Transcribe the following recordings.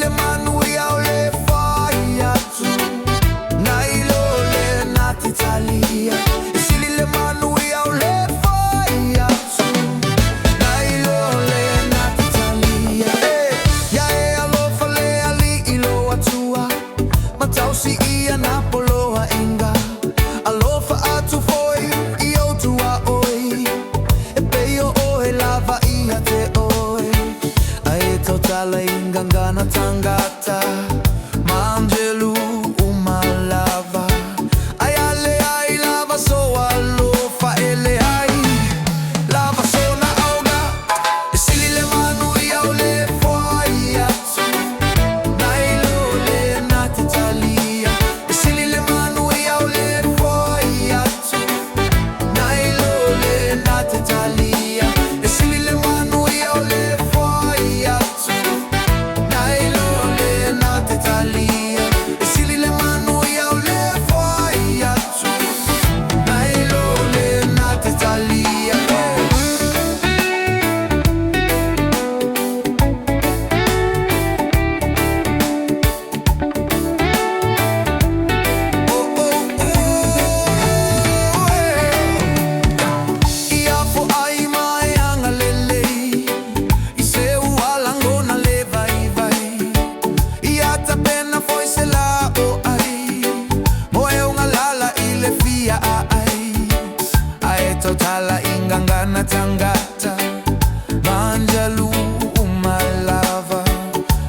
le manu ia o le fai atu, nai lo le na te talia. E sili le manu ia o le fai atu, nai lo le na te talia. E ia e alofa le alii lo atua, ma tausi ia na poloa inga. Alofa atu foi i o tua oi, e pei o oe lava ia te oe. Ai tautala ingangana tangata, ma angelu uma lava. Ai ale ai lava so alofa ele ai lava so na auga. E sili le manu ia o le foai atu, nai lo le na te talia. E sili le manu ia o le foai atu, nai lo le na te talia. E sili le manu ia o le foai atu, nai lo le na te talia. E sili le manu ia o le foai atu, nai lo le na te talia. Oh, oh, oh, eh. Ia fo ai mai anga lelei, i se ualangona le vai vai. Ia tapena foi se la o ai, mo e unga lala i le fia a ai. Ae tautala ingangana tangata, ma angelu uma lava.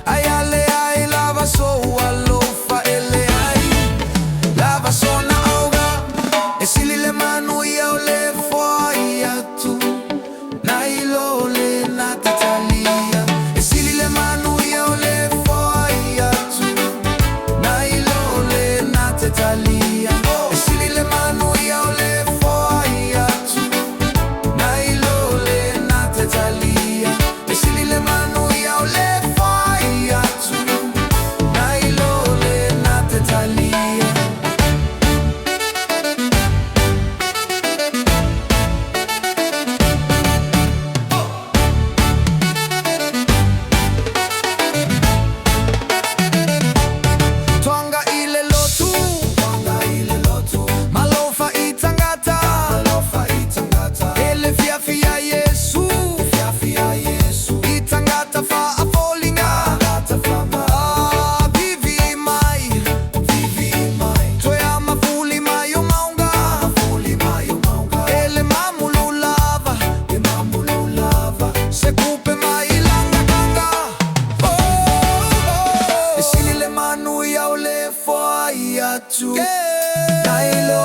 Ai ale ai lava so alofa ele ai lava so na auga. E sili le manu ia o le foai atu, nai lo le na te talia. E sili le manu ia o le foai atu, nai lo le na te talia. E sili le manu ia o le foai atu, nai lo le na te talia. E sili le manu ia o le foai atu, nai lo le na te talia. Tonga i le lotu, tonga i le lotu, malofa i tangata, malofa i tangata. Ele fia fia Yesu, fia fia Yesu. I tangata fa afolinga, tangata fa ma. Ah, vivi mai, vivi mai. Toe ama fuli mai o maunga, fuli mai o maunga. Ele mamulu lava, e mamulu lava. Se kupe mai langa kanga. Oh, oh. E sili le manu ia o le foai atu, nai lo